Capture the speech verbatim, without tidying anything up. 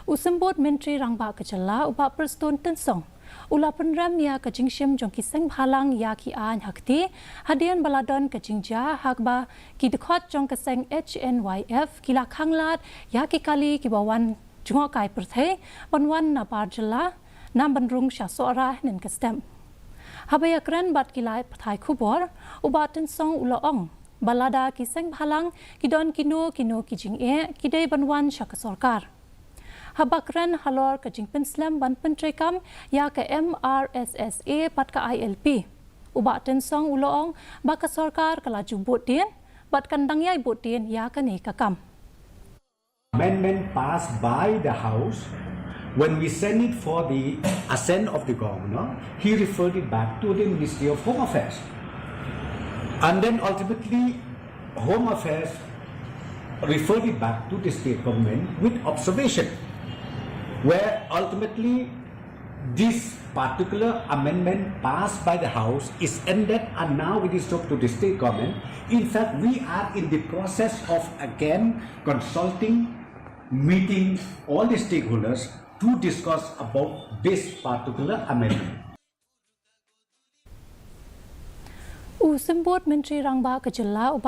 U Symbud Myntri Rangbah ka Jylla, u Bah Prestone Tynsong, u la pynrem ïa ka jingshim jong ki seng bhalang ïa ki aiñ ha kti, hadien ba la don ka jingjia ha kaba ki dkhot jong ka seng H N Y F ki la khanglad ïa ki kali kiba wan jngohkai pyrthei ban wan na bar jylla, na ban rung sha Sohra hynnin ka step. Haba ïakren bad ki lad pathai khubor, u Bah Tynsong u la ong ba lada ki seng bhalang ki don kino kino ki jingeh, ki dei ban wan sha ka sorkar. Haba kren halor ka jingpynslem ban pyntreikam ïa ka M R S S A bad ka I L P, u Bah Tynsong u la ong ba ka sorkar ka la ju bud dien bad kan dang ïai bud dien ïa kane ka kam. Amendment passed by the House, when we sent it for the assent of the Governor, he referred it back to the Ministry of Home Affairs. And then ultimately, Home Affairs referred it back to the state government with observation, where ultimately this particular amendment passed by the House is ended and now it is up to the state government. In fact, we are in the process of again consulting, meeting all the stakeholders to discuss about this particular amendment. U Symbud Myntri Rangbah ka Jylla, u Bah